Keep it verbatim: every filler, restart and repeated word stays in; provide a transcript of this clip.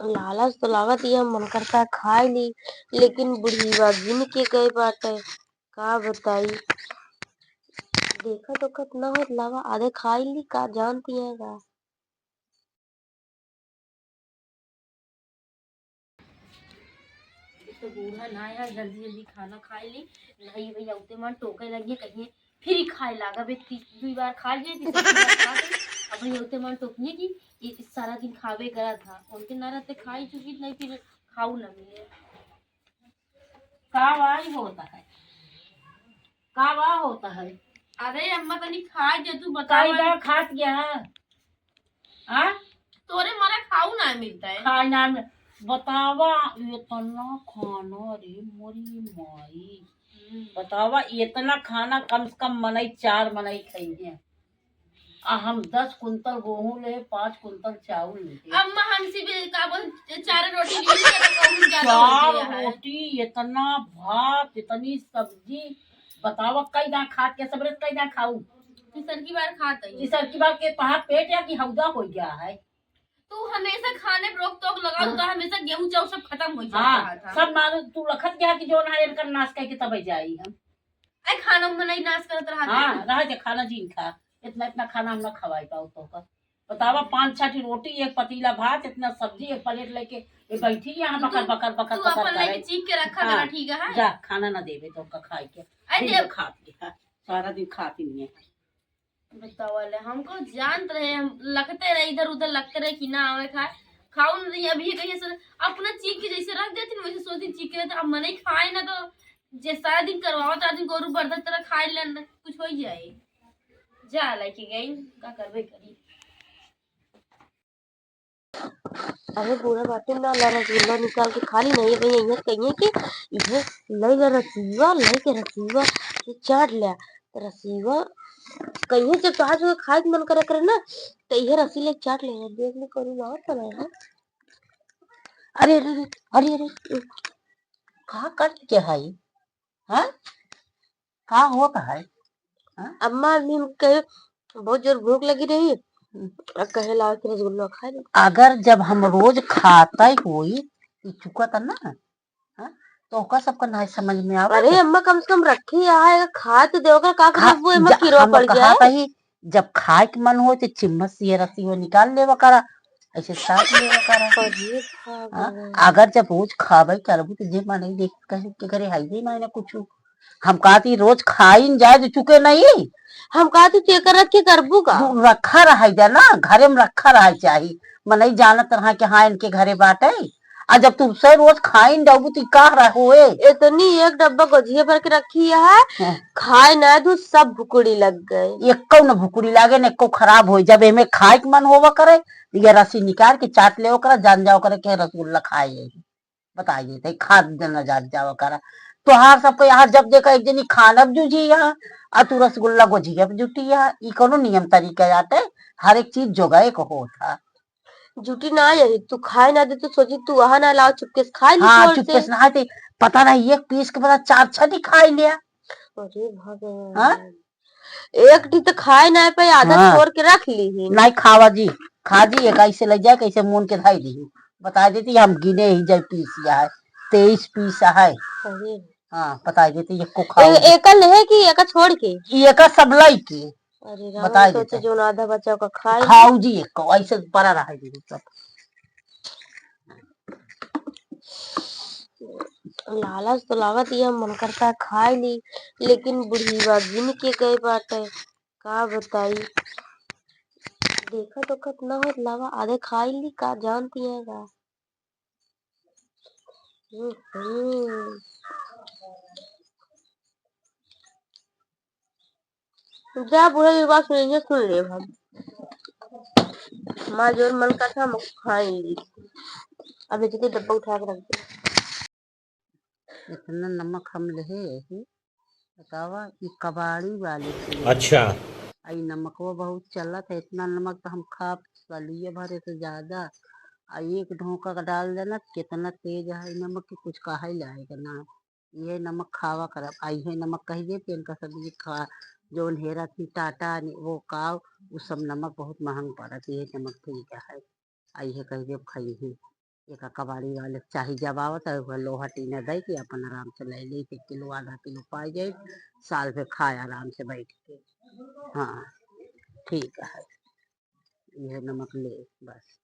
लालच तो लागत, ये मन करता खाए ली, लेकिन बुढ़ीवा गिन के गए बाटे, का बताई। देखत ओखत ना होत, लावा आधे खाए ली, का जानती है का। एक तो बूढ़ा ना यार, जल्दी जल्दी खाना खाए ली, नहीं भैया उते मन टोके लगिए, कहिए फिर ही खाए लागा बे, ती-, दुई बार खा लिए, तीसरी बार खा गई। अब भैया उते मन टोकिए कि ये सारा दिन खावे करा था, उनके ना रहते खाई चुकी, नहीं फिर खाऊ ना मिले। का वाई होता है, का वा होता है? अरे अम्मा तनी खाए दे, तू बतावा। काई बा खात गया? हाँ? तोरे मारे खाऊ ना मिलता है। खाए ना मिल-, बतावा, इतना खाना रे मोरी माई। हम्म। बतावा, इतना खाना कम से कम मनई चार मनई खइहे। आ हम दस कुंतल गेहूं ले, पाँच कुंतल चाउर ले। अम्मा हमसे भी का बोल, चार रोटी ली, तो कहूं ज्यादा हो चार गया है। रोटी, इतना भात, इतनी सब्जी, बतावा कई दां खात के, सबरे कई दां खाऊ? तीसर की बार खात है। तीसर की बार के तोहार पेट या कि हौदा हो गया है? तू हमेशा खाने पे रोक टोक लगाओ, हाँ। तो हमेशा गेहूं चाउर सब खत्म हो जाता हाँ, था। सब मालूम, तू लखत गया कि जो ना इनका नाश करके तब जाई हम। अरे खाना में नहीं नाश करत रहा हाँ, था। रह दे, खाना जिन खा। इतना, इतना खाना हम ना खवाई पाऊ तोहका। बतावा, पाँच छह ठी रोटी, एक पतीला भात, इतना सब्जी, एक प्लेट लेके ये बैठी यहाँ तू, बकर, बकर, बकर, तू बकर अपन करे। लेके चीख के रखा हाँ, करा, ठीक है? जा, खाना ना देवे तोहका खाए के। अरे दिन देव- तो खात के, हाँ, सारा दिन खाती नहीं है। बतावा ले, हमको जानत रहे, हम लखते रहे, इधर उधर लखते रहे कि ना आवे खाए, खाऊ न रही। अभी कहिए से अपना चीख के जैसे रख देती ना, वैसे सोचती चीख के रहते। अब मनई खाए ना तो जे सारा दिन करवावत, सारा दिन गोरू बरदत तरह खाए लेन, कुछ हो जाए। जा लेके गई, का करबे करी। अरे बूढ़ा बाटे ना, ला रसगुल्ला निकाल के खा ली। नहीं भैया, इहे कहिए कि इहे ले ला रसगुल्ला, ले के रसगुल्ला ये चाट लिया। तो रसगुल्ला कहिए जब तोहार जो खाए के मन करे करे ना, तो इहे रसगुल्ला चाट ले। देख ले करू ना, तो है। अरे, अरे, अरे, अरे, अरे, का करत के है? हाँ? का होत है? हाँ? अम्मा, अभी हम कहे, बहुत जोर भूख लगी रही, हम्म। और कहे, "लाओ, एक रसगुल्ला खा ले।" अगर जब हम रोज खाते होई, ई चुकत ना, हाँ? तो ओकर सबका नाई समझ में आवे। अरे अम्मा, कम से कम रखी यहाँ है, खा तो दे, ओकर का खा-, करबू, एमा ज-, कीड़ा हम पड़ कहा जाए। कही, जब खाए के मन हो, तो चिम्मच से ये रसी वो निकाल लेवा करा, ऐसे चाट लेवा करा। अरे हाँ? भगवान। अगर जब रोज खाबे करबू, तो जे माने देख कहे के घरे है ही ना, ना कुछ। हम कहती रोज खाइन जाए तो चुके नहीं। हम कहती तू एकर रख के करबू का? तू रखा रहे जा ना, घरे में रखा रहे चाही। मनई जानत रहा कि हाँ, इनके घरे बाटे। आ जब तू से रोज खाइन जाबू तो का रहो ए? इतनी एक डब्बा गोझिया भर के रखी है, हाँ। खाए ना दू, सब भुकुड़ी लग गए। एक न भुकुड़ी लागे न एको खराब हो। जब एमे खाए के मन होवा करे, ये रसी निकाल के चाट ले ओकरा, जान जाओ करे के रसगुल्ला खाए। बताइए, तो खाद देना जात जावा करा। तोहार सबको यहाँ जब देखा एक जनी खाना भी जूझी यहाँ, आ तू रसगुल्ला गोझिया भी जुटी यहाँ, ई कोनो नियम तरीका आटे? हर एक चीज जोगाए को होत है। जुटी ना यही, तू खाए ना दे, तू सोची तू वहाँ ना लाओ, चुपके से खाए ली हाँ, चोर चुपके से। से ना, ते पता नहीं, एक पीस के पता चार छह ठी खाए लिया। अरे भगवान। हाँ? एक ठी तो खाए ना पाए, आधा हाँ। छोड़ के रख ली ही। नहीं खावा जी, खा जी, एक ऐसे ले जाए, कैसे मुन के धाई दी। बता देती, हम गिने ही जाए पीस या है, तेईस पीस है। अरे। हाँ, बता देती, एको खाओ ए-, जी। एकल है कि एका छोड़ के? ई एका सब लाई के। अरे राम, बता सोचे देते। जोन आधा बचा का खाए। खाओ जी, एको ऐसे पड़ा रहा जी सब। लालच तो लागत, ये मन करता खाए ली, लेकिन बुढ़ीवा गिन के गए बाटे, का बताई। देखत ओखत ना होत, लावा आधे खाए ली, का जानती है का। हम्म। जा बूढ़ा जी के बात सुनिए, सुन ले हम। हमार जोन मन करता हम खाई ली। अब जल्दी डब्बा उठा के रख दे। इतना नमक हम लेहे यही, बतावा, ई कबाड़ी वाले से। अच्छा। आ ई नमकवा बहुत चलत है, इतना नमक तो हम खा सलिए भरे से ज्यादा। आ एक ढोका का डाल देना, कितना तेज है ई नमक कि कुछ कहा ही लायक ना। इहे नमक खावा करब। आ इहे नमक कह दे कि इनका सब ये खा, जौन हेरा थी टाटा ने वो काव, उ सब नमक बहुत महंग पड़त, इहे नमक ठीक है। आ इहे कह दे खइहे। एक कबाड़ी वाले के चाही, जब आवत है, वह लोहा टीना दे के अपन आराम से ले ले, एक किलो, आधा किलो पाई जाए, साल भर खाए आराम से बैठ के। हाँ, ठीक है, यह नमक ले बस।